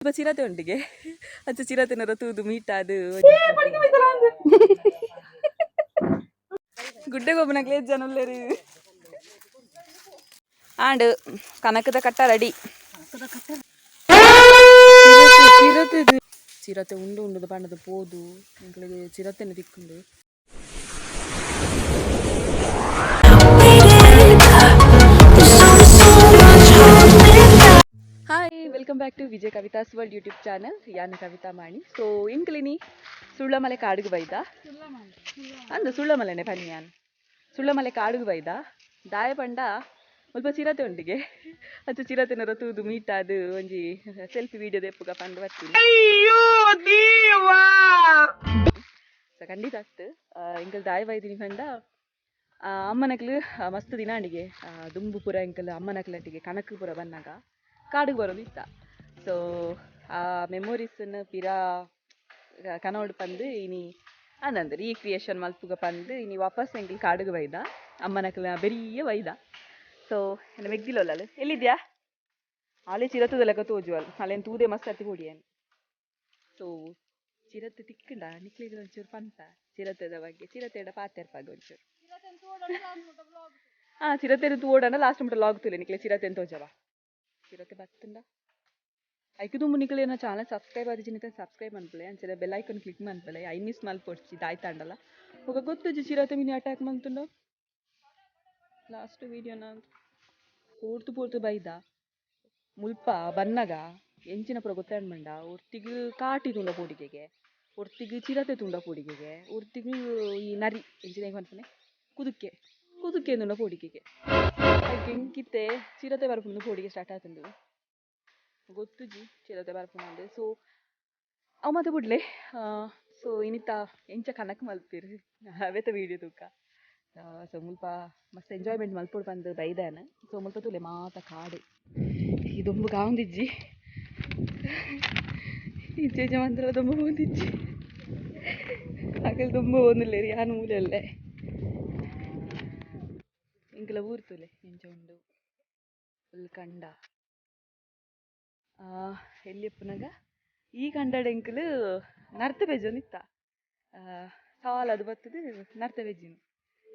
ಚಿರತೆ ಉಂಟಿಗೆ ಅಚ್ಚ ಚಿರತೆನರ ತೂದು ಮೀಟ್ ಅದು ಗುಡ್ಡೆ ಗೊಬ್ಬನಕ್ಲೆ ಜನ ಉಲ್ಲೇರು. ಆಂಡ್ ಕನಕದ ಕಟ್ಟ ರೆಡಿ. ಚಿರತೆ ಚಿರತೆ ಉಂಡು ಉಂಡುದು ಪಂಡದು ಪೋದು ಎಂಕ್ಲೆಗ್ ಚಿರತೆನೆ ತಿಕ್ಕುಂಡು. Hi, welcome back to Vijay Kavitha's World YouTube channel. ಯಾನ್ ಕವಿತಾ ಮಾಣಿ. ಸೊ ಇಂಕ್ಲಿನಿ ಸುಳ್ಳಮಲೆ ಕಾಡುಗು ಬೈದ ಅಂದು, ಸುಳ್ಳಮಲೆನೆ ಪನ್ಯಾನ್, ಸುಳ್ಳಮಲೆ ಕಾಡುಗು ಬೈದ. ದಾಯ ಪಂಡ ಮುಲ್ಪ ಚಿರತೆ ಉಂಡಿಗೆ. ಅಚ್ಚ ಚಿರತೆನರ ತೂದು ಮೀಟ್ ಆದ್ ಒಂಜಿ ಸೆಲ್ಫಿ ವಿಡಿಯೋ ದೆಪ್ಪುಗ ಪಂದ್ ಬರ್ತೀನಿ. ಸೊ ಖಂಡಿತ ಅತ್ತು ಎಂಕಲ್ ದಾಯ ಬೈದಿನಿ ಪಂಡ ಅಮ್ಮನಕ್ಲು ಮಸ್ತ್ ದಿನ ಅಡಿಗೆ ದುಂಬು ಪೂರ ಎಂಕಲ್ ಅಮ್ಮನಕ್ಲಟ್ಟಿಗೆ ಕಣಕ್ ಪೂರ ಬನ್ನಗ ಕಾಡುಗ್ ಬರೋದು ಇತ್ತ. ಸೊ ಆ ಮೆಮೊರೀಸನ್ನು ಪಿರ ಕನೋಡು ಪಂದು ಇನಿ ಅಂದಂದು ರೀಕ್ರಿಯೇಷನ್ ಮಲ್ಪುಗ ಪಂದು ಇನಿ ವಾಪಸ್ ಎಂಕಲ್ ಕಾಡುಗು ಬೈದ, ಅಮ್ಮನಕ್ಲ ಬೆರಿಯ ಬೈದ. ಸೊ ಎನ್ನ ಮೆಗ್ದಿಲೊಲ್ಲಲ್ ಎಲ್ಲಿದ್ಯಾ? ಆಲೆ ಚಿರತದ ಲೆಕ್ಕ ತೋಜುವಲ್, ಅಲ್ಲೇನು ತೂದೆ ಮಸ್ತ್ ಅತ್ತಿ ಪೋಡಿಯೇನು. ಸೊ ಚಿರತೆ ತಿಕ್ಕಂಡ ನಿಕ್ಲೆಗ್ ಒಂಚೂರು ಪಂತ ಚಿರತೆದ ಬಗ್ಗೆ, ಚಿರತೆಡ ಪಾತೆರ್ಪಾಗ ಒಂಚೂರು. ಹಾ, ಚಿರತೆ ತೂವೊಡಂಡ ಲಾಸ್ಟ್ ಮುಟ್ಟ ಲಾಗ್ ತೂಲೆ, ನಿಕ್ಲೆ ಚಿರತೆನ್ ತೋಜವ. ಚಿರತೆ ಬತ್ತುಂಡ ಐಕ್ ದುಂಬು ನಿಕ್ಲೆ ಚಾನಲ್ ಸಬ್ಸ್ಕ್ರೈಬ್ ಆದಿಜಿ ನಿಕ್ಲೆ ಸಬ್ಸ್ಕ್ರೈಬ್ ಮನ್ಪುಲೆ, ಅಂಚನೆ ಬೆಲ್ ಐಕನ್ ಕ್ಲಿಕ್ ಮನ್ಪುಲೆ. I miss ಮಲ್ಪೊಡ್ಚಿ. ದಾಯ್ತಾಂಡಲ ಬೊಕ ಗೊತ್ತುಜಿ ಚಿರತೆ ಮಿನಿ ಅಟ್ಯಾಕ್ ಮಲ್ತುಂಡ. ಲಾಸ್ಟ್ ವೀಡಿಯೋನ ಪೋರ್ತು ಪೋರ್ತು ಬೈದ. ಮುಲ್ಪ ಬನ್ನಗ ಎಂಚಿನ ಪೂರ ಗೊತ್ತಾಂಡ್ ಒರ್ತಿಗ್ ಕಾಟಿ ತೂಂಡ ಪೋಡಿಗೆಗೆ, ಒರ್ತಿಗ್ ಚಿರತೆ ತೂಂಡ ಪೋಡಿಗೆಗೆ, ಒರ್ತಿಗ್ ಈ ನರಿ ಎಂಚಿನ ಪನ್ಪುನೆ ಕುದುಕೆ ಕುದುಕೆ ತೂಂಡ ಪೋಡಿಗೆಗೆ. ಐಕ್ ಎಂಕಿತ್ತೆ ಚಿರತೆ ಬರ್ಪುಂಡು ಪೋಡಿಗೆ ಸ್ಟಾರ್ಟ್ ಆತುಂಡು. ಗೊತ್ತುಜಿ ಚಿರತೆ ಬರ್ಪುಂಡು. ಸೊ ಅವು ಮಾತ ಬುಡ್ಲೆ. ಸೊ ಇನಿತ ಎಂಚ ಕನಕ್ ಮಲ್ಪೆರ್ ಅವೆತ ವೀಡಿಯೋ ತೂಕ. ಸೊ ಮುಲ್ಪ ಮಸ್ತ್ ಎಂಜಾಯ್ಮೆಂಟ್ ಮಲ್ಪೊಡು ಪಂದ್ ಬೈದಾನ. ಸೊ ಮುಲ್ಪ ತೂಲೆ, ಮಾತ ಕಾಡು. ಈ ದೊಂಬು ಕಾವೊಂದಿಜ್ಜಿ, ಇಜ್ಜೆ ಮಂತ್ರ ದೊಂಬು ಪೋವೊಂದಿಜ್ಜಿ. ಅಕಲ್ ದೊಂಬು ಪೋವೊಂದುಲ್ಲೆರ್, ಯಾನ್ ಮೂಲೆ ಉಲ್ಲೆ. ಎಂಕಲ ಊರು ತೂಲೆ ಎಂಚ ಉಂಡು, ಫುಲ್ ಕಂಡ. ಎಲ್ಲಿ ಉಪ್ಪುನಗ ಈ ಕಂಡಡ್ ಎಂಕುಲು ನರ್ತೆ ಪೆಜೊಂದಿತ್ತ. ಸಾಲದು ಬತ್ತುದು ನರ್ತೆ ಪೆಜ್ಜಿನು,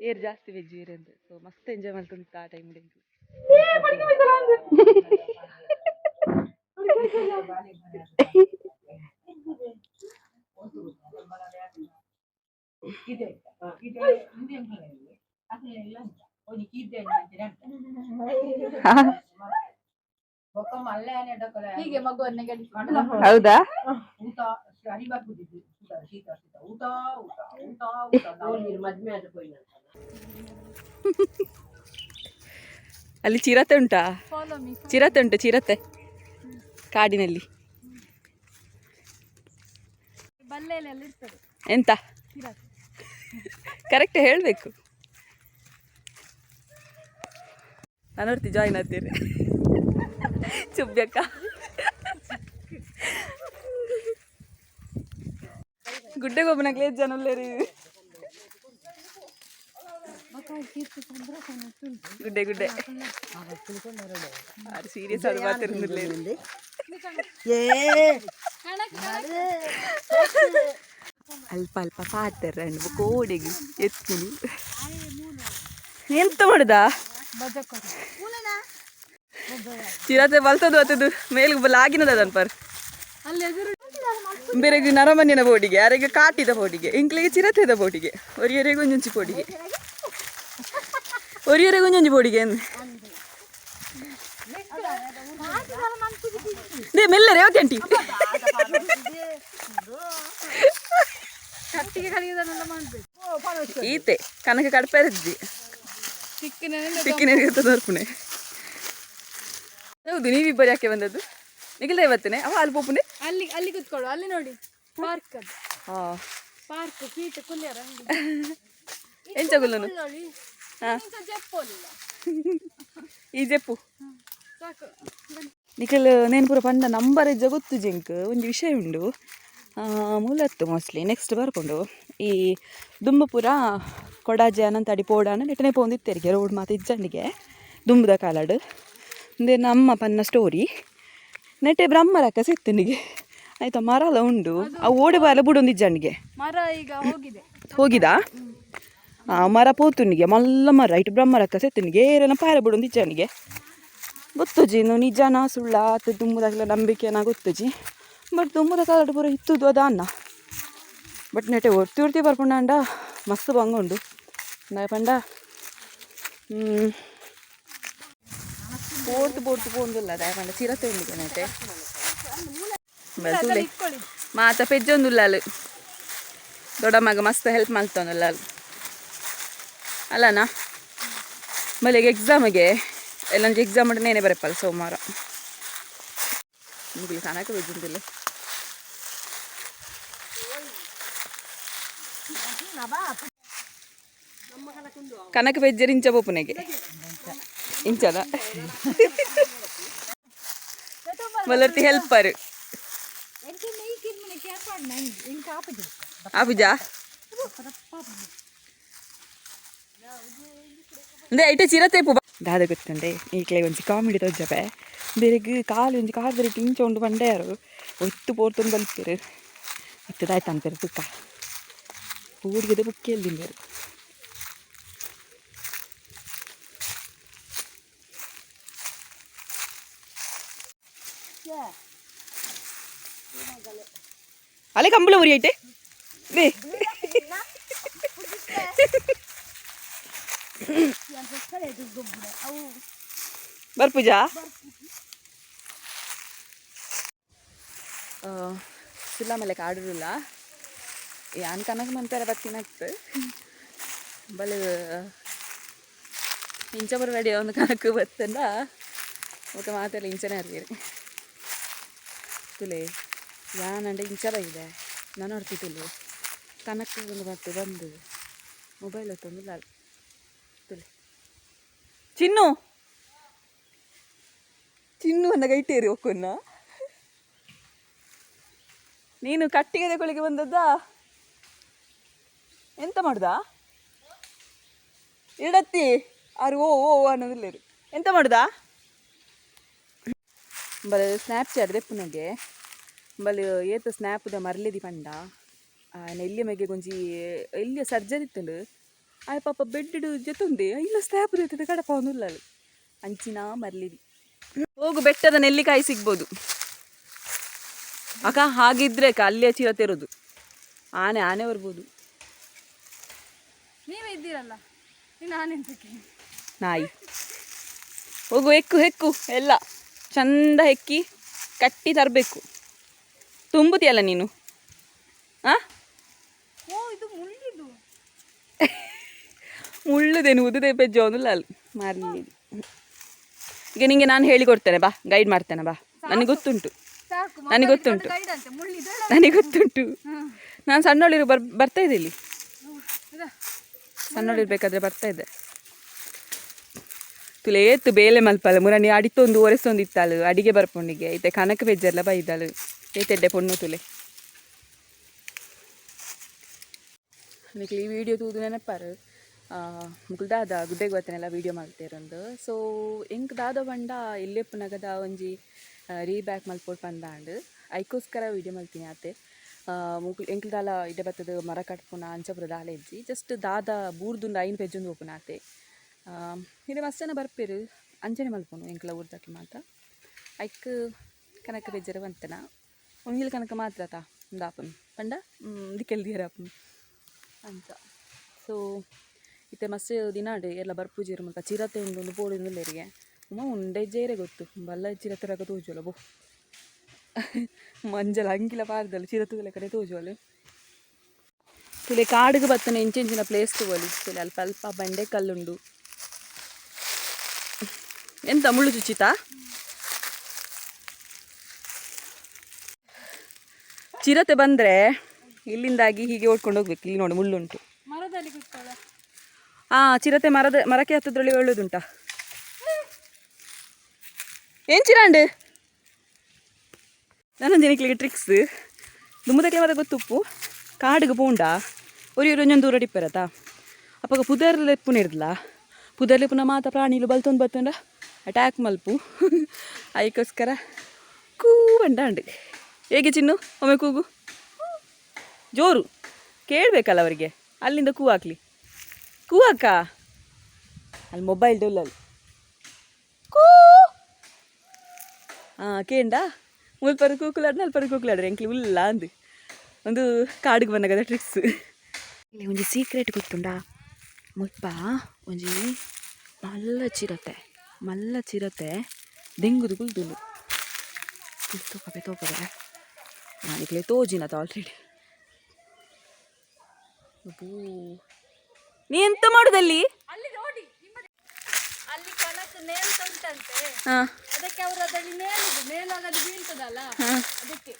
ಏರ್ ಜಾಸ್ತಿ ವೆಜ್ ಏರ್. ಸೊ ಮಸ್ತ್ ಎಂಜಾಯ್ ಮಲ್ತೊಂದಿತ್ತ ಆ ಟೈಮ್ ಎಂಕುಲು. ಹೀಗೆ ಮಗುವನ್ನೇ. ಹೌದಾ? ಊಟ ಸರಿ ಬರ್ಪುದಿದ್ದು ಶೀತ ಶೀತ ಊಟ ಊಟ ಊಟ ಊಟ. ಮದ್ಮೆ ಆದ. ಅಲ್ಲಿ ಚಿರತೆ ಉಂಟಾ? Follow me. ಚಿರತೆ ಉಂಟು, ಚಿರತೆ ಕಾಡಿನಲ್ಲಿ. ಬಲ್ಲೆಯಲ್ಲಿ ಇರ್ತದೆ. ಎಂತ? ಚಿರತೆ. ಕರೆಕ್ಟ್ ಹೇಳಬೇಕು. ನಾನು ನೋಡ್ತಿ ಜಾಯಿನ್ ಆಗ್ತೀರಿ ಚುಬ್ಯಕ್ಕ. ಗುಡ್ಡೆ ಗೊಬ್ಬನಕ್ಲೆ ಜನ ಉಲ್ಲೇರು. ಗುಡ್ಡೆ ಗುಡ್ಡೆ ಸೀರಿಯಸ್ ಅದು ಮಾತಿರ್ಲಿಲ್ಲ. ಅಲ್ಪ ಅಲ್ಪ ಪಾತೆರ ಕೋಡೆಗೆ ಎತ್ತುನು. ಎಂತ ಮಾಡುದಾ? ಚಿರತೆ ಬಲ್ತದು ಅತ್ತದು ಮೇಲ್ ಲಾಗಿನದ ಅನ್ಪರ್. ಬೇರೆಗ್ ನರಮನ್ಯನ ಬೋಡಿಗೆ, ಯಾರಿಗೆ ಕಾಟಿದ ಬೋಡಿಗೆ, ಇಂಕ್ಲಿಗೆ ಚಿರತೆದ ಬೋಡಿಗೆ, ಒರಿಯರೆಗೆ ಒಂಜೊಂಚಿ ಬೋಡಿಗೆ, ಒರಿಯರೆಗೆ ಒಂಜೊಂಜಿ ಬೋಡಿಗೆ. They ಮೆಲ್ಲ ರೇವತಿ ಆಂಟಿ. ಕಟ್ಟಿಗೆ ಕಡಿಯೋದನ್ನೆಲ್ಲ ಮಾಡ್ಬೇಕು. ಈತೆ ಕನಕ ಕಡಪೆರಜ್ಜಿ. ಸಿಕ್ಕಿನ. ಸಿಕ್ಕಿನ ತೋರ್ಪುಣೆ. ಹೌದು, ನೀವಿಬ್ಬರು ಯಾಕೆ ಬಂದದ್ದು? ನಿಖಿಲ್ ಇವತ್ತನೇ ಅವ ಅಲ್ಲಿ ಪೋಪುನೆ. ಅಲ್ಲಿ ಅಲ್ಲಿ ಕುತ್ಕೊಳ್ಳು. ಅಲ್ಲಿ ನೋಡಿ, ಪಾರ್ಕ್ ಅದು. ಹಾ. ಪಾರ್ಕ್ ಸೀಟ್ ಕುಲ್ಯಾರ. ಎಂಚ ಕುಲ್ಲುನು? ನೋಡಿ. ಹಾ. ಜಪ್ಪೋಲಿಲ್ಲ. ಈ ಜೆಪ್ಪು. ಸಾಕು ಬನ್ನಿ. ನಿಖಿಲ್ ನೇನು ಪೂರ ಪಂಡ ನಂಬರ್ ಇಜ್ಜ ಗೊತ್ತು ಜಿಂಕ್. ಒಂಜಿ ವಿಷಯ ಉಂಡು ಮೂಲತ್ತು ಮೋಸ್ಟ್ಲಿ ನೆಕ್ಸ್ಟ್ ಬರ್ಕೊಂಡು. ಈ ದುಂಬು ಪೂರ ಕೊಡಾಜೆ ಅನಂತಡಿ ಪೋಡಾನ ನೆಟ್ಟನೆ ಪೋಂದಿತ್ತೆರಿಗೆ ರೋಡ್ ಮಾತ ಇಜ್ಜಂಡಿಗೆ ದುಂಬುದ ಕಾಲಡ್. ಉಂದೆ ನಮ್ಮ ಪನ್ನ ಸ್ಟೋರಿ. ನೆಟೆ ಬ್ರಹ್ಮರಕ್ಕ ಸಿತ್ತನಿಗೆ ಆಯ್ತಾ ಮರಲ ಉಂಡು ಅವು ಓಡೆ ಬಾಲ ಬುಡೊಂದಿಜ್ಜನಿಗೆ. ಮರ ಈಗ ಹೋಗಿದೆ. ಹೋಗಿದಾ ಆ ಮರ ಪೋತುನಿಗೆ ಮಲ್ಲ ಮರ ಇಟ್ಟು ಬ್ರಹ್ಮರಕ್ಕ ಸೆತ್ತನಿಗೆ ಏರೆಲ್ಲ ಪಾರ ಬುಡೊಂದಿಜ್ಜನಿಗೆ. ಗೊತ್ತುಜಿ ಇನ್ನು ನಿಜಾನ ಸುಳ್ಳ ಆತ ದುಮ್ಮದಾಗಲ ನಂಬಿಕೆನ ಗೊತ್ತುಜಿ. ಬಟ್ ದುಮ್ಮದ ಕಾಲಡ್ ಪೂರ ಇತ್ತುದು ಅದ ಅನ್ನ. ಬಟ್ ನೆಟೆ ಒರ್ತಿ ಒರ್ತಿ ಬರ್ಪುಂಡಾಂಡ ಮಸ್ತ್ ಬಂಗ ಉಂಡು ದಾಯೆ ಪಂಡ ಪೋರ್ತು ಪೋರ್ತು ಪೋಂದುಲ್ಲ. ದಾಯೆ ಪಂಡ ಚಿರತೆ ಉಂಡಿಗೆ ನೆಟೆ ಬಲ್ತುಲೆ. ಇಟ್ಕೊಳ್ಳಿ. ಮಾತ ಪೆಜ್ಜೊಂದುಲ್ಲ ಅಲ್ಲು. ದೊಡ್ಡಮ್ಮಗ ಮಸ್ತ್ ಹೆಲ್ಪ್ ಮಲ್ತೊಂದುಲ್ಲ ಅಲ್ಲು ಅಲ್ಲನಾ. ಮಲೆಗೆ ಎಕ್ಸಾಮಿಗೆ ಎಲ್ಲ ಎಕ್ಸಾಮ್ ಉಂಟು ನೇನೆ ಬರಪ್ಪಲ್ಲ ಸೋಮವಾರ. ಮುಗಿಲಿ ಕನಕ ಬೆಜ್ಜುಂದಿಲ್ಲ. ಕನಕ ಬೆಜ್ಜರ್ ಇಂಚ ಪೋಪುನೆಗೆ ಇಂಚದ ಮಲರ್ತಿ ಹೆಲ್ಪರ್ ಆಪುಜಾ ಅಂದ್ರೆ ಐಟೆ ಚಿರತೆ ಪು ದಾದ ಗೊತ್ತಂಡೆ ಈಕ್ಲೆ ಒಂಜಿ ಕಾಮಿಡಿ ತೋಜಪೆ. ಬೇರೆಗ್ ಕಾಲು ಒಂಜಿ ಕಾರ್ ಬೇರೆ ಇಂಚ ಉಂಡು ಪಂಡೆಯಾರು ಒತ್ತು ಪೋರ್ತೊಂದು ಬಲ್ಪೆರು ಇತ್ತದಾಯ್ತು ಅಂತಾರೆ ತುಕ್ಕ ಪೂಡಿಗೆದ ಬುಕ್ ಎಲ್ಲಿಂದರು. ಅಲ್ಲೇ ಕಂಬಳ ಉರಿ ಐತೆ ಬೇ. ಬರ್ಪುಜಾ ಸುಲ್ಲ ಮಲೆ ಕಾಡಿರಲ್ಲ ಯಾನ್ ಕನಕ ಮಂತರ ಬತ್ತಿನಕ್ತು ಬಲೆ ಇಂಚ ಬರ ರೆಡಿ ಒಂದು ಕನಕ ಬತ್ತಂಡ ఒక ಮಾತೆಲ್ಲ ಇಂಚನೆ ಅರ್ವೀರಿ ತುಲೆ ಯಾನಂಡ ಇಂಚ ಬೈದೆ ನಾನು ಹೊರ್ತಿ ತುಲೆ ಕನಕ ಒಂದು ಬತ್ತು ಬಂದು ಮೊಬೈಲ್ ಹೊತ್ತೊಂದು ಲಾಲ್ ತುಲೆ ಚಿನ್ನು ಚಿನ್ನು ಅನ್ನ ಗೈಟೇರಿ ಒಕ್ಕುನ್ನ ನೀನು ಕಟ್ಟಿಗೆ ತಗೊಳ್ಳಿಕ್ಕೆ ಬಂದದ್ದಾ? ಎಂತ ಮಾಡುದಾ ಇಡತ್ತಿ ಆರು ಓ ಓ ಅನ್ನೋದಿಲ್ಲ. ಎಂತ ಮಾಡುದಾ ಬಲೆ ಸ್ನ್ಯಾಪ್ಚಾಟ್ ದೆಪ್ಪುನಗೆ ಬಲೆ ಏತ ಸ್ನ್ಯಾಪ್ದ ಮರ್ಲೆದಿ ಪಂಡ ನೆಲ್ಲಿಯ ಮೆಗ್ಗೆ ಗೊಂಜಿ ಎಲ್ಲಿಯ ಸರ್ಜರಿ ಇತ್ತುಂಡು. ಆಯ್ ಪಾಪ ಬೆಡ್ ಜೊತುಂದೆ ಇಲ್ಲ ಸ್ನ್ಯಾಪ್ ದೆತ್ತದ ಕಡಪ ಒಂದುಲ್ಲ ಅಂಚಿನ ಮರ್ಲಿದಿ. ಹೋಗು, ಬೆಟ್ಟದ ನೆಲ್ಲಿಕಾಯಿ ಸಿಗ್ಬೋದು ಅಕ್ಕ. ಹಾಗಿದ್ರೆ ಅಕ್ಕ ಅಲ್ಲಿಯ ಚಿರತೆ ಇರೋದು. ಆನೆ ಆನೆ ಬರ್ಬೋದು. ನೀವೇ ಇದ್ದೀರಲ್ಲ, ಇನ್ನು ನಾನೆಂತಕ್ಕೆ? ನಾಯಿ ಹೋಗು, ಹೆಕ್ಕು ಹೆಕ್ಕು ಎಲ್ಲ ಚಂದ ಹೆಕ್ಕಿ ಕಟ್ಟಿ ತರಬೇಕು. ತುಂಬುತಿಯಲ್ಲ ನೀನು? ಆ ಓ, ಇದು ಮುಳ್ಳಿದು. ಮುಳ್ಳುದೇನು ಉದುದೆ ಪೆಜ್ಜೋ ಅನ್ನಲ್ಲ ಅಲ್ಲಿ ಮಾರ್ಲಿ. ಈಗ ನಿಂಗೆ ನಾನು ಹೇಳಿಕೊಡ್ತೇನೆ ಬಾ, ಗೈಡ್ ಮಾಡ್ತೇನೆ ಬಾ. ನನಗೆ ಗೊತ್ತುಂಟು. ಸಾಕು. ನನಗೆ ಗೊತ್ತುಂಟು. ಗೈಡ್ ಅಂತೆ ಮುಳ್ಳಿದು. ನನಗೆ ಗೊತ್ತುಂಟು. ನಾನು ಸಣ್ಣವಳಿರು ಬರ್ತಾ ಇದ್ದೆ ಇಲ್ಲಿ. ಸಣ್ಣವಳಿರ್ಬೇಕಾದ್ರೆ ಬರ್ತಾ ಇದ್ದೆ. ತುಲೇತು ಬೇಲೆ ಮಲ್ಪಲ್ಲ ಮುರಣಿ ಅಡಿತೊಂದು ಒರೆಸೊಂದು ಇತ್ತಾಳು ಅಡಿಗೆ ಬರ್ಪೊಂಡಿಗೆ ಐತೆ ಕನಕ ಬೆಜ್ಜೆಲ್ಲ ಬೈದಾಳು ಏತೆಡ್ಡೆ ಪೊಣ್ಣು ತುಲೆ. ನಿಕ್ಲೆ ಈ ವಿಡಿಯೋ ತೂದು ನೆನಪಾರು ಮುಕುಲ್ ದಾದ ಗುಡ್ಡೆಗೆ ಬತ್ತನೆಲ್ಲ ವೀಡಿಯೋ ಮಲ್ತೇರೊಂದು. ಸೊ ಎಂಕ್ ದಾದ ಪಂಡ ಎಲ್ಲೆಪ್ಪುನಗದ ಒಂಜಿ ರೀಬ್ಯಾಕ್ ಮಲ್ಪೊಡು ಪಂದಾಂಡ್. ಐಕೋಸ್ಕರ ವೀಡಿಯೋ ಮಲ್ತೀನಿ ಆತೆ. ಮುಕುಲ್ ಎಂಕ್ಲ ದಾಲ ಇಡೆ ಬತ್ತದ ಮರ ಕಟ್ಪುನ ಅಂಚ ಪೂರ ದಾಲ ಇಜ್ಜಿ. ಜಸ್ಟ್ ದಾದ ಬೂರ್ದುಂಡು ಐನ್ ಪೆಜ್ಜೊಂದು ಪೋಪುನ ಆತೆ. ಇಡೆ ಮಸ್ತ್ ಜನ ಬರ್ಪೆರು ಅಂಚನೆ ಮಲ್ಪುನು ಎಂಕ್ಲ ಊರ್ದಕ್ಲು ಮಾತ. ಐಕ್ ಕನಕ ಪೆಜ್ಜರ ಬಂತನ ಒಂಜಿಲ್ ಕನಕ ಮಾತ್ರ ತಾ ಉಂದಾಪುನು ಪಂಡ ದಿಕ್ಕೆಲ್ ಆಪುನು ಅಂಚ. ಸೊ ಇತ್ತೆ ಮಸ್ತ್ ದಿನಾಡ್ ಎಲ್ಲ ಬರ್ಪುಜೆರ್ ಮುಲ್ಪ. ಚಿರತೆ ಉಂಡು ಒಂದು ಪೋಡಿಂದುಲ್ಲೆರಿಗೆ ಉಮ್ಮ ಉಂಡೆ ಜೇರೆ ಗೊತ್ತು ಬಲ್ಲ ಚಿರತೆ ರಗ ತೋಜುವಲ್ಲ ಬೋ ಮಂಜಲ ಅಂಗಿಲ ಪಾರ್ದಲ್ಲ ಚಿರತೆ ಕಡೆ ತೋಜುವಲ್ಲ. ತುಲೆ ಕಾಡಿಗೆ ಬತ್ತನೆ ಇಂಚಿನ ಪ್ಲೇಸ್ ತಗೋಲಿ ತುಲೆ. ಅಲ್ಪ ಅಲ್ಪ ಬಂಡೆ ಕಲ್ಲುಂಡು. ಎಂತ ಮುಳ್ಳು ಚುಚ್ಚಿತಾ? ಚಿರತೆ ಬಂದರೆ ಇಲ್ಲಿಂದಾಗಿ ಹೀಗೆ ಓಡ್ಕೊಂಡು ಹೋಗ್ಬೇಕು. ಇಲ್ಲಿ ನೋಡಿ ಮುಳ್ಳುಂಟು. ಮರದಲ್ಲಿ ಕೂತ್ಕೊಳ್ಳ. ಚಿರತೆ ಮರದ ಮರಕ್ಕೆ ಹತ್ತದ್ರಲ್ಲಿ ಒಳ್ಳೇದುಂಟಾ? ಏನ್ ಚಿರಾಂಡ್ ನನ್ನ ಜನಕ್ಕೆ ಟ್ರಿಕ್ಸ್ ದುಮ್ಮದಕ್ಕೆ ಮರ ಗೊತ್ತುಪ್ಪು. ಕಾಡಿಗೆ ಪೋಂಡ ಒರಿ ಒಂಜೊಂದು ದೂರ ಡಿಪ್ಪರತಾ ಅಪ್ಪಗ ಪುದರ್ ಲೆಪ್ಪುನ ಇರ್ದಲ ಪುದರ್ ಲೆಪ್ಪುನ ಮಾತ ಪ್ರಾಣಿಲು ಬಲ್ತೊಂದು ಬತ್ತೊಂಡ ಅಟ್ಯಾಕ್ ಮಲ್ಪು. ಐಕೋಸ್ಕರ ಕೂ ಬಂಡಾಂಡು. ಹೇಗೆ ಚಿನ್ನು, ಒಮ್ಮೆ ಕೂಗು ಜೋರು ಕೇಳಬೇಕಲ್ಲ ಅವರಿಗೆ. ಅಲ್ಲಿಂದ ಕೂ ಹಾಕ್ಲಿ, ಕೂ ಹಾಕ. ಅಲ್ಲಿ ಮೊಬೈಲ್ ಡೊಲ್ಲಲ್ಲಿ ಕೂ. ಹಾಂ, ಕೇಂಡ ಮುಲ್ಪರು ಕೂಕುಲಾಡ್, ನಲ್ಪರು ಕೂಕುಲಾಡ್ರಿ. ಎಂಕ್ಲಿ ಉಲ್ಲ ಅಂದು ಒಂದು ಕಾಡಿಗೆ ಬಂದಾಗ ಟ್ರಿಕ್ಸ್. ಇಲ್ಲಿ ಒಂಜಿ ಸೀಕ್ರೆಟ್ ಗೊತ್ತುಂಡಾ? ಮುಲ್ಪ ಒಂಜಿ ಮಲ್ಲ ಚಿರತೆ, ಮಲ್ಲ ಚಿರತೆ ದೆಂಗುದು ಕುಲ್ದುಂಡು. ತೋಪದೆ ತೋಪದೆ ನಾನಿಕ್ಲೆ ತೋಜಿನತ ಆಲ್ರೆಡಿ. ನೀ ಎಂತ ಮಾಡುದಲ್ಲಿ? ಅಲ್ಲಿ ನೋಡಿ, ಅಲ್ಲಿ ಕಣಕ್ ನೇಲ್ ಉಂಟಂತೆ. ಹಾಂ. ಅದಕ್ಕೆ ಅವರು ಅದರಲ್ಲಿ ನೇಲುದು, ನೇಲಾಗ ಅದು ಬೀಳ್ತದಲ್ಲ, ಅದಕ್ಕೆ.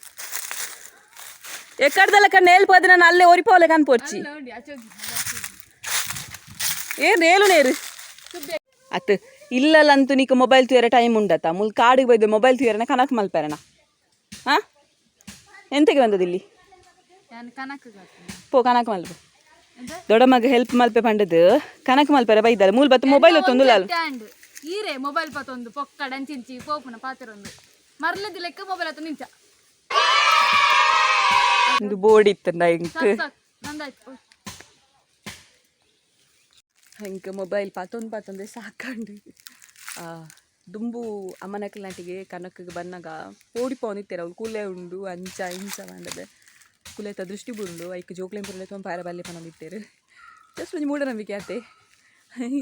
ಎಕ್ಕಡ್ದಲ್ಲ ನೇಲ್ ಪೋದ ನಾನು ಅಲ್ಲೇ ಒರಿಪೋಲೆ ಕನ್ಪೋರ್ಚಿ. ಅಲ್ಲಿ ನೋಡಿ, ಆಚೆ ಹೋಗಿ, ಅದು ಆಚೆ ಹೋಗಿ. ಏನ್ ನೇಲು ನೇರು ಅತ್ ಇಲ್ಲಲ್ಲಂತೂ ನಿಕ್ ಮೊಬೈಲ್ ತುಯರ ಟೈಮ್ ಉಂಡತ. ಮುಲ್ ಕಾಡಿಗೆ ಬೈದು ಮೊಬೈಲ್ ತುಯರನ ಕನಕ್ ಮಲ್ಪೆರನ? ಹಾಂ, ಎಂತಕ್ಕೆ ಬಂದದ್ದು ಇಲ್ಲಿ? ನಾನು ಕನಕ್. ಪೋ, ಕನಕ್ ಮಲ್ಪ. ದೊಡ್ಡ ಮಗ ಹೆಲ್ಪ್ ಮಲ್ಪೆ ಪಂಡದು ಕನಕ್ ಮಲ್ಪೆರ ಬೈದಾರೆ. ಮೂಲ್ ಬತ್ತು ಮೊಬೈಲ್ ಹೊತ್ತೊಂದು. ಸ್ಟ್ಯಾಂಡ್ ಈರೆ ಮೊಬೈಲ್ ಪತ್ತೊಂದು ಪೊಕ್ಕಡ ಅಂಚಿಂಚಿ ಪೋಪುನ ಪಾತಿರೊಂದು ಮರ್ಲದಿ ಲೆಕ್ಕ ಮೊಬೈಲ್ ಹತ್ತು ನಿಂಚ. ಒಂದು ಬೋರ್ಡ್ ಇತ್ತಂಡ ಇಂಕ್. ಸಾಕ್ ಸಾಕ್, ನಂದಾಯ್ತು. Ink mobile ಪಾತೊಂದು ಪಾತೊಂದೆ ಸಾಕಂಡು. ದುಂಬು ಅಮ್ಮನಕ್ಲನಾಟಿಗೆ ಕನಕ್ಗೆ ಬನ್ನಗ ಪೋಡಿ ಪೋನಿತ್ತೆರ್ ಅವ್ಲು. ಕುಲೆ ಉಂಡು, ಅಂಚ ಇಂಚ ಪಂಡದೆ ಕುಲೆತ ದೃಷ್ಟಿ ಬುರುಂಡು, ಐಕ್ ಜೋಕ್ಲೆನ್ ಪುರಲೆ ತುಂಬ ಪಾರ ಬಲ್ಲೆ ಪನೊಂದಿತ್ತೆರ್. ಜಸ್ಟ್ ಒಂಜಿ ಮೂಢನಂಬಿಕೆ ಆತೆ.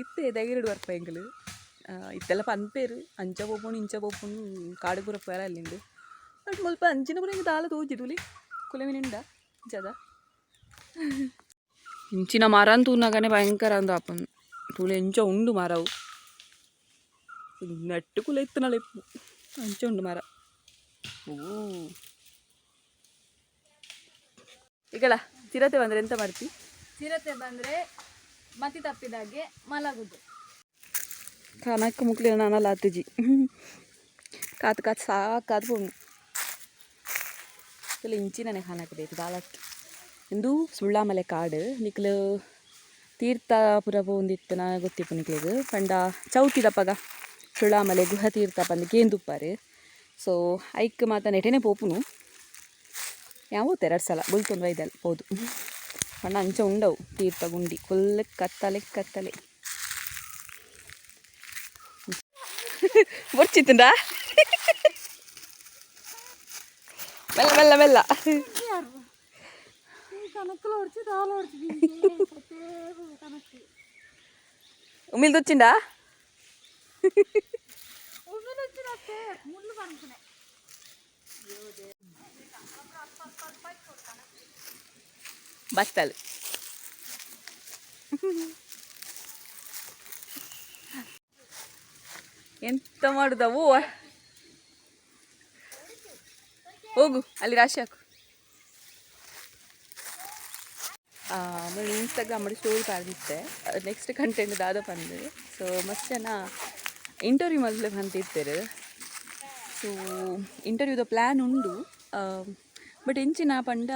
ಇತ್ತೆ ಧೈರ್ಯಡ್ ಬರ್ಪ ಎಂಕುಲು. ಇತ್ತೆಲ್ಲ ಪನ್ಪೇರು ಅಂಚ ಪೋಪುಂಡು, ಇಂಚ ಪೋಪುಂಡು, ಕಾಡು ಪೂರ ಪೋಯರ ಅಲ್ಲಿಂದು. ಬಟ್ ಮುಲ್ಪ ಅಂಚಿನ ಪೂರ ಎಂಕ್ ದಾಲ ತೋಜಿ. ತೂಲಿ, ಕುಲೆ ಮೀನು ಇಂಚದ ಇಂಚಿನ ಮರ ತೂನಗನೆ ಭಯಂಕರ ಅಂದು ಆಪುಂಡು. ತೂಲೆ, ಎಂಚ ಉಂಡು ಮರವು. ನೆಟ್ಟು ಕುಲೆ ಇತ್ತುನಲ ಇಪ್ಪು, ಅಂಚ ಉಂಡು ಮರ. ಓ, ಈಗಲ ಚಿರತೆ ಬಂದ್ರೆ ಎಂತ ಮಾಡ್ತಿ? ಚಿರತೆ ಬಂದ್ರೆ ಮತಿ ತಪ್ಪಿದಾಗೆ ಮಲಗುದು. ಕನಕ್ ಮುಕ್ಲಿ ನಾನಲ್ಲ ಆತುಜಿ. ಕಾತು ಕಾತು ಸಾಕಾದ್ ಪೋಂಡು. ಇಲ್ಲ, ಇಂಚಿನನೆ ಕನಕ್ ಬೇಕು ದಾಲಕ್ಕೆ. ಇಂದು ಸುಳ್ಳಾಮಲೆ ಕಾಡು. ನಿಕ್ಲು ತೀರ್ಥ ಪುರ ಪೋಂದಿತ್ತು ನಾ ಗೊತ್ತಿಪ್ಪು ನಿಕ್ಲೆಗ್. ಪಂಡ ಚೌತಿದಪಗ ಸುಳ್ಳಾಮಲೆ ಗುಹ ತೀರ್ಥ ಪಂದ್ ಕೇಂದುಪ್ಪಾರು. ಸೊ ಐಕ್ ಮಾತ ನೆಟೆನೆ ಪೋಪುನು. ಯಾವತ್ತು ಎರಡು ಸಲ ಬುಲ್ತೊಂದು ಬೈದಲ್ ಪೋದು. ಪಂಡ ಅಂಚ ಉಂಡವು ತೀರ್ಥ ಗುಂಡಿ. ಫುಲ್ ಕತ್ತಲೆ ಕತ್ತಲೆ. ಬೊರ್ಚಿತ್ತುಂಡಾ? ಮೆಲ್ಲ ಮೆಲ್ಲ ಮೆಲ್ಲ. ಕನಕಲು ಹೊಡ್ಚಿ ದಾಲ ಹೊಡ್ಚಿ ಕನಕ್. ಉಮಿಲ್ ತುಚ್ಚಿಂಡಾ? ಉಮ್ಮಿಲ್ వచ్చినట్టే ಮುಳ್ಳು ಪನ್ಪುನೆ. ಬಸ್ತಲ್ ಎಂತ ಮಾಡುದವು? ಹೋಗು, ಅಲ್ಲಿ ರಾಶಿ ಹಾಕು. ಆಮೇಲೆ ಇನ್ಸ್ಟಾಗ್ರಾಮ್ ಸ್ಟೋರಿ ಪಾಡ್ದಿತ್ತೆ, ನೆಕ್ಸ್ಟ್ ಕಂಟೆಂಟ್ ದಾದ ಪಂದ್. ಸೊ ಮಸ್ತ್ ಜನ ಇಂಟರ್ವ್ಯೂ ಮಲ್ಲೆ ಪಂತಿತ್ತೆರ್. ಸೊ ಇಂಟರ್ವ್ಯೂದ ಪ್ಲ್ಯಾನ್ ಉಂಡು. ಬಟ್ ಎಂಚಿನ ಪಂಡ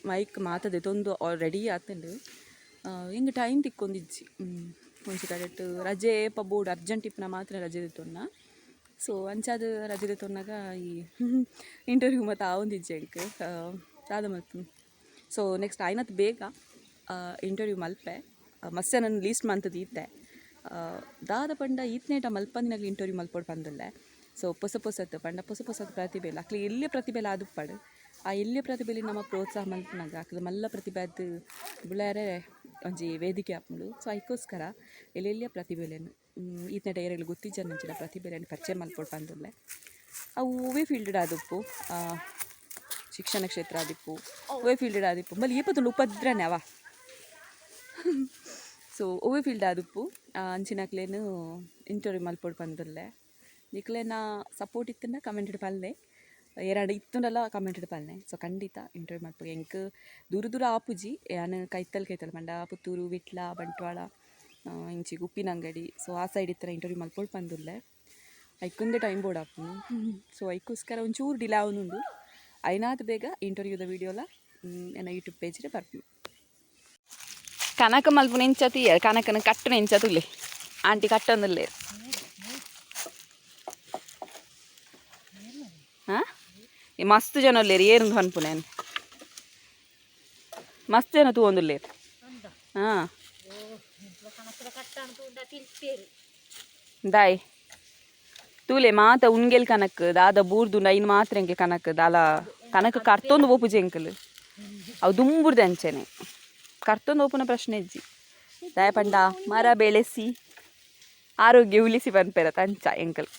ಮೈಕ್ ಮಾತದೆ ತೊಂದು ರೆಡಿ ಆತುಂಡು. ಎಂಕ್ ಟೈಮ್ ತಿಕ್ಕೊಂದಿಜ್ಜಿ. ಒಂಜಿ ಕಡೆಟ್ ರಜೆ ಏಪ ಬೋಡು, ಅರ್ಜೆಂಟ್ ಇಪ್ಪುನ ಮಾತ್ರ ರಜೆ ದೆತ್ತೊನ್ನ. ಸೊ ಅಂಚಾದ್ ರಜೆ ದೆತ್ತೊನ್ನಗ ಈ ಇಂಟರ್ವ್ಯೂ ಮಾತ ಆವೊಂದಿಜ್ಜಿ ಎಂಕ್. ದಾದ ಮಲ್ಪುನು? ಸೊ ನೆಕ್ಸ್ಟ್ ಆಯ್ನತ್ ಬೇಗ ಇಂಟರ್ವ್ಯೂ ಮಲ್ಪೆ. ಮಸ್ತ್ ಜನನ್ ಲೀಸ್ಟ್ ಮಂತ್ ದೀತೆ. ದಾದ ಪಂಡ ಈತ್ನೇಟ ಮಲ್ಪಂದಿನಗ್ಲು ಇಂಟರ್ವ್ಯೂ ಮಲ್ಪೊಡು ಪಂದುಲ್ಲೆ. ಸೊ ಪೊಸ ಪೊಸತ್ ಪಂಡ ಪೊಸ ಪೊಸತ್ ಪ್ರತಿಭೆಲು, ಅಕ್ಲು ಎಲ್ಯ ಪ್ರತಿಭೆಲು ಆದುಪ್ಪಡ್, ಆ ಎಲ್ಯ ಪ್ರತಿಭೆಲಿ ನಮ ಪ್ರೋತ್ಸಾಹ ಮಲ್ಪುನಗ ಅಕ್ಲು ಮಲ್ಲ ಪ್ರತಿಭೆ ಆದ್ ಬುಲೆಯರೆ ಒಂಜಿ ವೇದಿಕೆ ಆಪುಂಡು. ಸೊ ಐಕೋಸ್ಕರ ಎಲ್ಲೆಲ್ಯ ಪ್ರತಿಭೆಲೆನ್, ಈತ್ನೇಟ ಏರೆಗ್ಲ ಗೊತ್ತಿಜ್ಜಂದಿನಂಚಿನ ಪ್ರತಿಭೆಲೆನ್ ಪರಿಚಯ ಮಲ್ಪೊಡು ಪಂದುಲ್ಲೆ. ಅವು ಒವ್ವೇ ಫೀಲ್ಡ್ ಆದುಪ್ಪು, ಶಿಕ್ಷಣ ಕ್ಷೇತ್ರ ಆದಿಪ್ಪು, ಒವ್ವೇ ಫೀಲ್ಡ್ ಆದಿಪ್ಪು. ಬಲ್ಲಿ ಏಪತ್ತುಂಡು ಉಪದ್ರನೆ ಅವ. ಸೊ ಒವ್ವೇ ಫೀಲ್ಡ್ ಆದುಪ್ಪು, ಅಂಚಿನಕ್ಲೆನ್ ಇಂಟರ್ವ್ಯೂ ಮಲ್ಪೊಡು ಪಂದುಲ್ಲೆ. ನಿಕ್ಲೆನ ಸಪೋರ್ಟ್ ಇತ್ತುಂಡ ಕಮೆಂಟ್ ಪಲ್ಲೆ. ಏರಾಂಡ ಇತ್ತುಂಡಲ ಕಮೆಂಟ್ ಪಲ್ಲೆ. ಸೊ ಖಂಡಿತ ಇಂಟರ್ವ್ಯೂ ಮಲ್ಪುಗ. ಎಂಕ್ ದೂರ ದೂರ ಆಪುಜಿ. ಯಾನ್ ಕೈತಲ್ ಕೈತಲ್ ಪಂಡ ಪುತ್ತೂರು, ವಿಟ್ಲ, ಬಂಟ್ವಾಳ, ಇಂಚಿ ಉಪ್ಪಿನಂಗಡಿ, ಸೊ ಆ ಸೈಡ್ ಇತ್ತರ ಇಂಟರ್ವ್ಯೂ ಮಲ್ಪೊಡು ಪಂದುಲ್ಲೆ. ಐಕೊಂದೆ ಟೈಮ್ ಬೋರ್ಡ್ ಆಪುಂಡು. ಸೊ ಐಕೋಸ್ಕರ ಒಂಚೂರು ಡಿಲೇ ಆವೊಂದುಂಡು. ಐನಾತ್ ಬೇಗ ಇಂಟರ್ವ್ಯೂದ ವೀಡಿಯೋಲ ಎನ್ನ ಯೂಟ್ಯೂಬ್ ಪೇಜ್ ಬರ್ಪುಂಡು. ಕನಕ ಮಲ್ಪುನ ಎಂಚತಿ, ಕನಕನ ಕಟ್ಟುನ ಎಂಚ ತುಲೆ. ಆಂಟಿ ಕಟ್ಟೊಂದುಲ್ಲೆರ್. ಹಾಂ. ಮಸ್ತ್ ಜನ ಉಲ್ಲೇರು ಏರುಂದು ಪನ್ಪುನೇನು ಮಸ್ತ್ ಜನ ತೂವೊಂದುಲ್ಲೇರು. ಹಾಂ, ದಾಯ್ ತೂಲೆ ಮಾತ ಉನ್ಗೆಲ್ ಕನಕ್ ದಾದ ಬೂರ್ದು ಐನ್ ಮಾತ್ರ ಎಂಕೆ ಕನಕ್ ದಾಲ ಕನಕ್ ಕರ್ತೊಂದು ಪೋಪುಜಿ ಎಂಕಲ್. ಅವು ದುಂಬುರ್ದು ಅಂಚೆನೆ ಕರ್ತೊಂದು ಪೋಪುನ ಪ್ರಶ್ನೆ ಇಜ್ಜಿ. ದಾಯ ಪಂಡ ಮರ ಬೆಳೆಸಿ ಆರೋಗ್ಯ ಉಳಿಸಿ ಪನ್ಪೆರ ತಂಚ ಎಂಕಲ್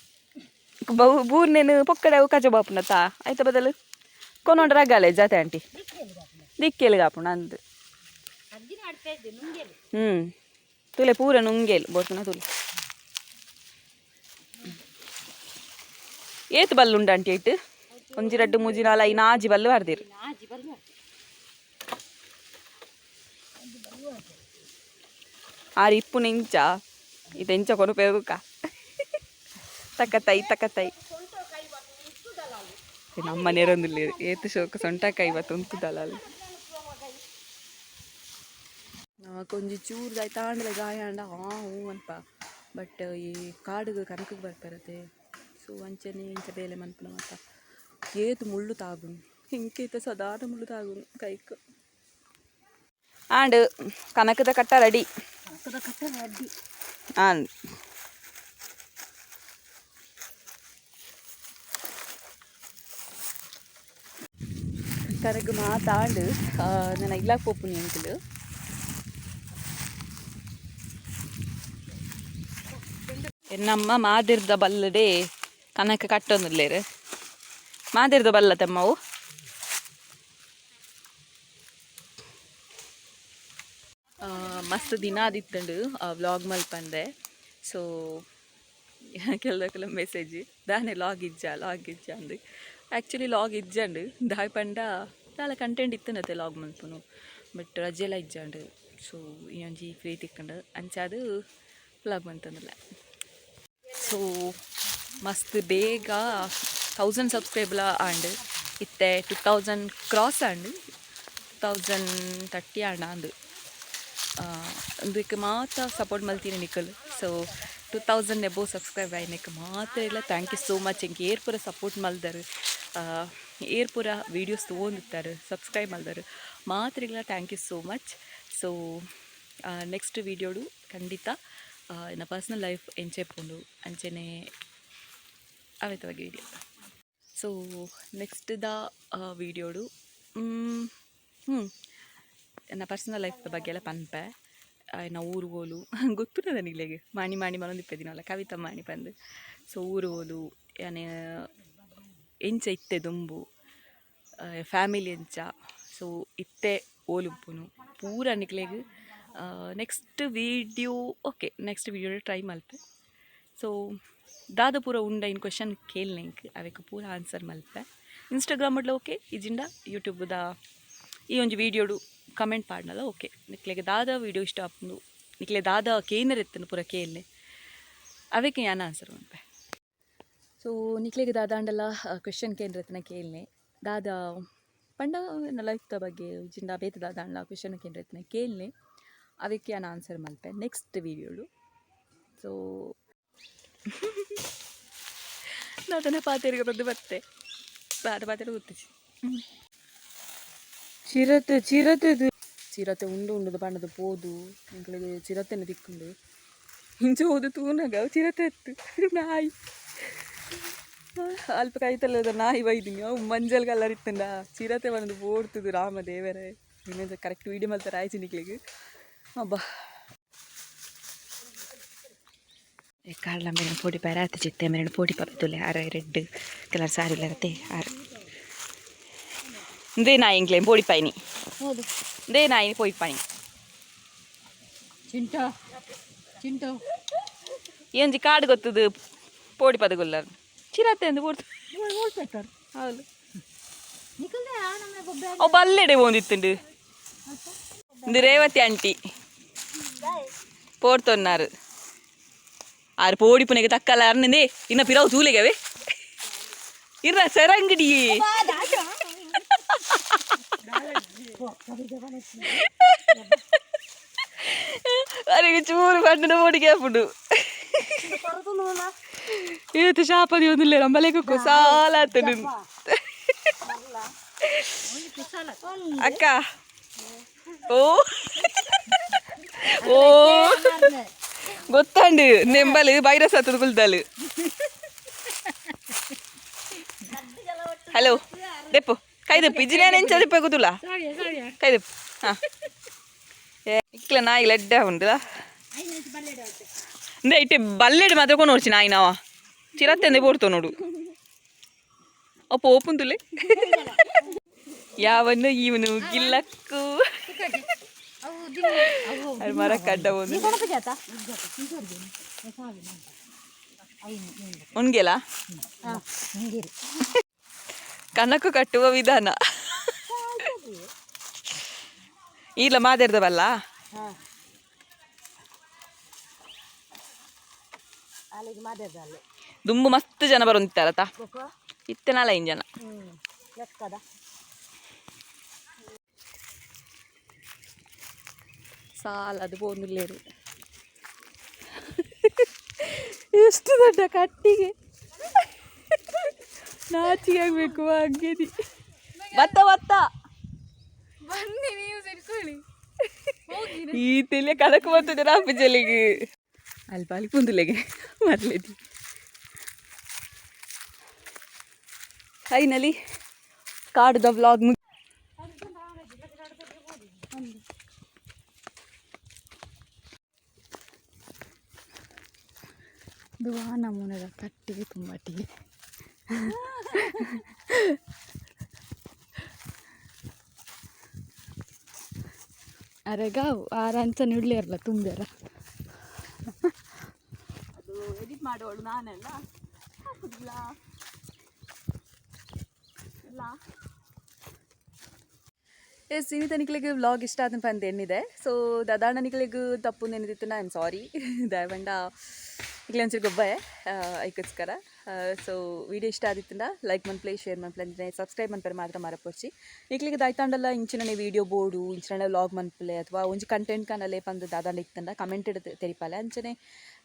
ಬೌ ಬೂರ್ನೇನು ಪೊಕ್ಕಡೆ ಅವು ಕಜ ಬಾಪುನ ತಾ ಆಯ್ತ ಬದಲು ಕೊನೊಂಡ ರಗಾಲೆ ಜಾತೆ ಆಂಟಿ ದಿಕ್ಕೆಲ್ ಕಾಪುಂಡು ಅಂದ್. ಹ್ಞೂ, ತೂಲೆ ಪೂರ ನುಂಗೇಲು ಬೋರ್ತುನ ತೂಲೆ. ಏತ್ ಬಲ್ಲು ಉಂಡು ಆಂಟಿ ಐಟ್? ಒಂಜಿ ರಡ್ಡು ಮೂಜಿ ನಾಲ್ ಐದು ಆಜಿ ಬಲ್ಲು ಬಾರ್ದಿರು. ಆರು ಇಪ್ಪುನ ಇಂಚ ಇದು ಎಂಚ ಕೊನು ಪೆರುಕ ತಕ್ಕತ್ತೈ ತಕ್ಕತ್ತೈ ನಮ್ಮ ನೇರೊಂದಿಲ್ಲ. ಏತ್ ಶೋಕ ಸೊಂಟಕಾಯಿ ಬತ್ತು ಉಂತುದಲ್ಲ ಅಲ್ಲಿ. ಒಂಜಿ ಚೂರು ತಾಂಡಲ ಗಾಯ ಆಂಡ ಆ ಹ್ಞೂ ಅನ್ಪ. ಬಟ್ ಈ ಕಾಡುಗು ಕನಕಕ್ಕೆ ಬರ್ಪರತೆ. ಸೊ ಅಂಚನೆ ಇಂಚ ಬೇಲೆ ಮನ್ಪುನ ಮಾತ ಏತ್ ಮುಳ್ಳು ತಾಗುನು ಹಿಂಕೇತ ಸದಾನ ಮುಳ್ಳು ತಾಗುನು ಕೈಕ್. ಆಂಡ್ ಕನಕದ ಕಟ್ಟ ರೆಡಿ. ಆಂಡ್ ಕರಗ್ ಮಾತಾಂಡ್ ನನ್ನ ಇಲ್ಲಾಕ್ ಪೋಪುನಿ ಎಂಕುಲು. ಎನ್ನಮ್ಮ ಮಾದಿರ್ದ ಬಲ್ಲಡೆ ಕನಕ ಕಟ್ಟೊಂದುಲ್ಲೇರು. ಮಾದಿರ್ದ ಬಲ್ಲ ತಮ್ಮವು. ಮಸ್ತ್ ದಿನ ಆದಿತ್ತುಂಡು ವ್ಲಾಗ್ ಮಲ್ಪಂದೆ. ಸೊ ಕೆಲದಕ್ಲ ಮೆಸೇಜ್ ದಾನೆ ಲಾಗ್ ಇಜ್ಜ ಲಾಗ್ ಇಜ್ಜ ಅಂದು. ಆ್ಯಕ್ಚುಲಿ ಲಾಗ್ ಇಜ್ಜಂಡು ದಾಯ್ ಪಂಡ ದಾಲ ಕಂಟೆಂಟ್ ಇತ್ತನತೆ ಲಾಗ್ ಮಲ್ಪುನು. ಬಟ್ ರಜೆಲ ಇಜ್ಜಂಡು. ಸೊ ಈ ಒಂಜಿ ಫ್ರೀ ತಿಕ್ಕಂಡು ಅಂಚಾದ್ ವ್ಲಾಗ್ ಮಂತೊಂದುಲ್ಲೆ. ಸೊ ಮಸ್ತ್ ಬೇಗ 1000 ಸಬ್ಸ್ಕ್ರೈಬ್ಲ ಆಂಡ್. ಇತ್ತೆ 2000 ಕ್ರಾಸ್ ಆಂಡ್, 2030 ಆಂಡ ಅಂದು. ಇಂದಕ್ಕೆ ಮಾತ ಸಪೋರ್ಟ್ ಮಲ್ತೀನಿ ನಿಕಲ್. ಸೊ 2000 ಎಬೋ ಸಬ್ಸ್ಕ್ರೈಬ್ ಆಯ್ನೆಕ್ ಮಾತ್ರ ಇಲ್ಲ thank you so much. ಎಂಕ್ ಏರ್ ಪೂರ ಸಪೋರ್ಟ್ ಮಲ್ದರು, ಏರ್ ಪೂರ ವೀಡಿಯೋಸ್ ತೊಗೊಂಡಿತ್ತಾರೆ, ಸಬ್ಸ್ಕ್ರೈಬ್ ಮಲ್ದರು ಮಾತ್ರೆಗಳ thank you so much. So next ವೀಡಿಯೋಡು ಖಂಡಿತ ಎನ್ನ ಪರ್ಸ್ನಲ್ ಲೈಫ್ ಎಂಚೆ ಪೋಂಡು ಅಂಚೆನೆ ಅವೆತವಾಗಿ ವೀಡಿಯೋ. ಸೊ ನೆಕ್ಸ್ಟ್ the ವೀಡಿಯೋಡು ಹ್ಞೂ ಎನ್ನ ಪರ್ಸನಲ್ ಲೈಫ್ ಬಗ್ಗೆ ಎಲ್ಲ ಪನ್ಪೆ. ಎನ್ನ ಊರು ಓಲು ಗೊತ್ತುಂಡದ ನಿಕ್ಲೆಗ್, ಮಾಣಿ ಮಾಣಿ ಮನೊಂದಿಪ್ಪೆದಿನಲ್ಲ ಕವಿತಾ ಮಾಣಿ ಪಂದ್. ಸೊ ಊರು ಓಲು ಯಾನೆ ಎಂಚ ಇತ್ತೆ ದುಂಬು ಫ್ಯಾಮಿಲಿ ಎಂಚ, ಸೊ ಇತ್ತೆ ಓಲುಪ್ಪುನು ಪೂರ ನಿಕ್ಲೆಗ್ next video. Okay, next video try ಮಲ್ಪೆ. ಸೊ ದಾದ ಪೂರ ಉಂಡ ಇನ್ ಕ್ವೆಶನ್ ಕೇಳ್ನೆ ಎಂಕ್ ಅವೆಕ್ ಪೂರ ಆನ್ಸರ್ ಮಲ್ಪೆ. ಇನ್ಸ್ಟಾಗ್ರಾಮ್ ಓಕೆ ಇಜಿಂಡ ಯೂಟ್ಯೂಬ್ದ ಈ ಒಂಜಿ ವೀಡಿಯೋಡು ಕಮೆಂಟ್ ಪಾಡ್ನಲ ಓಕೆ. ನಿಕ್ಲೆಗ್ ದಾದ ವೀಡಿಯೋ ಇಷ್ಟ ಆಪುಂಡು, ನಿಕ್ಲೆ ದಾದ ಕೇನರ್ ಎತ್ತನು ಪೂರ ಕೇಳ್ನೆ, ಅವೆಕ್ ಯಾನ್ ಆನ್ಸರ್ ಮಲ್ಪೆ. ಸೊ ನಿಕ್ಲೆಗ್ ದಾದಾಂಡಲ ಕ್ವೆಶನ್ ಕೇಂದ್ರ ಕೇಳ್ನೆ, ದಾದ ಪಂಡ ಎನ್ನ ಲೈಫ್ದ ಬಗ್ಗೆ ಇಜಿಂಡ ಬೇತೆ ದಾದಾಂಡಲ ಕ್ವೆಶನ್ ಕೇಂದ್ರ ಎತ್ತನ ಕೇಳ್ನೆ, ಅವೆಕ್ ಯಾನ್ ಆನ್ಸರ್ ಮಲ್ಪೆ ನೆಕ್ಸ್ಟ್ ವೀಡಿಯೋಡು. ಸೊ ದಾದನ ಪಾತೆರ್ಗ ಬಂದು ಬತ್ತೆ ದಾದ ಪಾತೆರ ಗೊತ್ತಿಜಿ. ಚಿರತೆ ಚಿರತೆ ಚಿರತೆ ಉಂಡು ಉಂಡುದು ಪಂಡದು ಪೋದು ಎಂಕ್ಲೆಗ್ ಚಿರತೆನೆ ತಿಕ್ಕುಂಡು. ಇಂಚ ಹೋದು ತೂನಗ ಚಿರತೆ ಇತ್ತು ನಾಯಿ ಅಲ್ಪ ಕೈತಲ್ಲದ ನಾಯಿ ಬೈದಿನಿ. ಅವು ಮಂಜಲ್ ಕಲರ್ ಇತ್ತಂಡ ಚಿರತೆ ಬಂದು ಪೋಡ್ತುದು. ರಾಮ ದೇವರೇ, ಇನ್ನೊಂದು ಕರೆಕ್ಟ್ ವೀಡಿಯೋ ಮಲ್ತಾರೆ ಆಯ್ತು ನಿಕ್ಲೆಗ್. ಅಬ್ಬಾ ಕಾರ್ಲ ಮೇರಿನ ಪೋಡಿ ಪಾರ ಆತ ಚಿತ್ತೆ ಮೇರಿನ ಪೋಡಿ ಪಾಪ ತುಲೆ ಆರ ರೆಡ್ ಕಲರ್ ಸಾರಿ ಇಲ್ಲರತೆ ಆರು ಇಂದೇ ನಾಯಿ ಎಂಕ್ಲೆ ಪೋಡಿ ಪಾಯಿನಿ ಇಂದೇ ನಾಯಿ ಪೋಯಿ ಪಾಯಿ. ಚಿಂಟೋ ಚಿಂಟೋ ಈ ಒಂಜಿ ಕಾಡು ಗೊತ್ತದು ಪೋಡಿ ಪದಗುಲ್ಲರ್ ಚಿರತೆ ಅಂದು ಪೋಡ್ತು. ಹೌದು, ಅವು ಬಲ್ಲೆಡೆ ಪೋಂದಿತ್ತುಂಡು. ಇಂದು ರೇವತಿ ಆಂಟಿ ಪೋಡ್ತೊನ್ನಾರು ಆರು ಪೋಡಿ ಪುನೆಗೆ ತಕ್ಕಲ್ಲ ಅರ್ನಿಂದೆ ಇನ್ನ ಪಿರಾವು ತೂಲೆಗವೆ ಇರ್ರ ಸರಂಗಡಿ. ಅರೆಗೆ ಚೂರು ಪಂಡನ ಪೋಡಿಗೆ ಆಪುಂಡು. ಏತು ಶಾಪದಿ ಒಂದಿಲ್ಲ ನಂಬಲೆಗೆ ಸಾಲ ಆತನು. ಅಕ್ಕ. ಓ ಓ, ಗೊತ್ತಾಂಡು ನೆಂಬಲ್ ವೈರಸ್ ಆತದ ಕುಲ್ದಾಲು. ಹಲೋ, ದೆಪ್ಪು ಕೈ ದೆಪ್ಪು. ಇಜ್ಜಿ, ನಾನು ಎಂಚ ದೆಪ್ಪ ಗೊತ್ತುಲ್ಲ. ಕೈ ದೆಪ್ಪು. ಹಾ, ಇಕ್ಲ ನಾಯಿ ಲಡ್ಡ ಉಂಡುಲ. ಇಂದೆ ಇಟ್ಟೆ ಬಲ್ಲೆಡ್ ಮಾತ್ರ ಕೊನೋಡ್ಚಿ ನಾಯಿ ನಾವ ಚಿರತ್ತೆಂದೆ ಬೋಡ್ತೋ ನೋಡು. ಅಪ್ಪ ಓಪುಂದುಲೆ ಯಾವನ್ನು ಇವನು ಗಿಲ್ಲಕ್ಕು ಅದು ಮರ ಕಡ್ಡ ಒಂದು ಉಣ್ಗೆಲ ಕನಕು ಕಟ್ಟುವ ವಿಧಾನ ಇಲ್ಲ ಮಾದೇರ್ದವಲ್ಲ. ದುಂಬು ಮಸ್ತ್ ಜನ ಬರೊಂದಿತ್ತಾರತ, ಇತ್ತೆ ನಾಲೈನ್ ಜನ. ಸಾಲ ಅದು ಪೋಂದುಲ್ಲೇರು. ಎಷ್ಟು ದೊಡ್ಡ ಕಟ್ಟಿಗೆ, ನಾಚಿಗೆ ಆಗ್ಬೇಕು ಹಂಗೇದಿ. ಬತ್ತ ಬತ್ತ. ಬನ್ನಿ, ನೀವು ಸೇರ್ಕೊಳ್ಳಿ, ಹೋಗಿ. ಈ ತೆಲೆ ಕಲಕು ಬರ್ತದೆ ರಾಪುಜಲಿಗೆ. ಅಲ್ಪ ಅಲ್ಲಿ ಪುಂದುಲೆಗೆ ಮರ್ಲೇದಿ. ಫೈನಲಿ ಕಾಡುದ ವ್ಲಾಗ್ ಮುಗಿ. ಇದು ಆ ನಮೂನೆದ ಕಟ್ಟಿಗೆ ತುಂಬಟಿಗೆ. ಅರೆಗಾವು ಆರಂಚನೆ ಉಳ್ಳೇರ್ಲ ತುಂಬ್ಯಾರ. ಅದು ಎಡಿಟ್ ಮಾಡುವಳು ನಾನೆಲ್ಲ ಹಾಕುದಿಲ್ಲ ಎಲ್ಲ. ಎಸ್, ಇನಿ ತನಿಕ್ಲೆಗ್ ವ್ಲಾಗ್ ಇಷ್ಟ ಆದ ಪಂದ್ ಎನ್ನಿದೆ. ಸೊ ದಾದಾಣ ನಿಕ್ಲೆಗ್ ತಪ್ಪು ನೆನೆದಿತ್ತು, I am sorry. ದಯವಂಡ ನಿಕ್ಲೆ ಒಂಚೂರು ಗೊಬ್ಬೆ ಐಕೋಸ್ಕರ. ಸೊ ವಿಡಿಯೋ ಇಷ್ಟ ಆದಿತ್ತಂಡ ಲೈಕ್ ಮನ್ಪ್ಲೆ, ಶೇರ್ ಮನ್ಪ್ಲೆ, ಅಂಚನೆ ಸಬ್ಸ್ಕ್ರೈಬ್ ಮನ್ಪರೆ ಮಾತ್ರ ಮರಪೊರ್ಚಿ. ನಿಕ್ಲೆಗ್ ದಾಯ್ತಾಂಡಲ ಇಂಚಿನನೆ ವಿಡಿಯೋ ಬೋಡು, ಇಂಚಿನ ವ್ಲಾಗ್ ಮನ್ಪಲೆ ಅಥವಾ ಒಂಜಿ ಕಂಟೆಂಟ್ ಕನಲೆ ಪಂದ್ ದಾದಾಂಡ ಇತ್ತಂಡ ಕಮೆಂಟ್ ತೆರಿಪಾಲೆ. ಅಂಚನೆ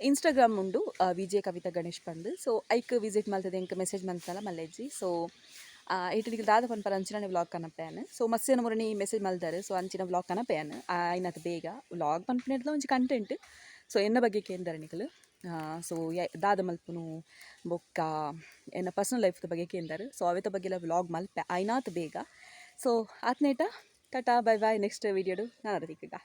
ಇನ್ಸ್ಟಾಗ್ರಾಮ್ ಉಂಡು, ವಿಜಯ ಕವಿತಾ ಗಣೇಶ್ ಪಂದ್. ಸೊ ಐಕ್ ವಿಸಿಟ್ ಮಲ್ತದೆ ಎಂಕ್ ಮೆಸೇಜ್ ಮಲ್ತಲ್ಲ ಮಲ್ಲೆಜ್ಜಿ. ಸೊ ಇಟ್ಟು ನಿಕ್ಲ್ ದಾದ ಪನ್ಪರ ಅಂಚಿನ ವ್ಲಾಗ್ ಕನಪೆ. ಸೊ ಮಸ್ತ್ ಜನ ಮುರಣಿ ಮೆಸೇಜ್ ಮಲ್ದಾರೆ. ಸೊ ಅಂಚಿನ ವ್ಲಾಗ್ ಕನಪೆ ಆಯ್ನತ್ ಬೇಗ. ವ್ಲಾಗ್ ಪನ್ಪಿನೆಡ್ಲ ಒಂಜಿ ಕಂಟೆಂಟ್. ಸೊ ಎನ್ನ ಬಗ್ಗೆ ಕೇಂದರೆ ನಿಕಲು. ಸೊ ದಾದ ಮಲ್ಪುನು ಬೊಕ್ಕ ಎನ್ನ ಪರ್ಸನಲ್ ಲೈಫ್ದ ಬಗ್ಗೆ ಕೇಂದಾರೆ. ಸೊ ಅವೆತ ಬಗ್ಗೆ ವ್ಲಾಗ್ ಮಲ್ಪೆ ಆಯ್ನಾತ್ ಬೇಗ. ಸೊ ಆತ್ನೇಟ ಟಾಟಾ, ಬೈ ಬೈ. ನೆಕ್ಸ್ಟ್ ವೀಡಿಯೋಡು ನಾನು ತಿಕ್ಕಗ.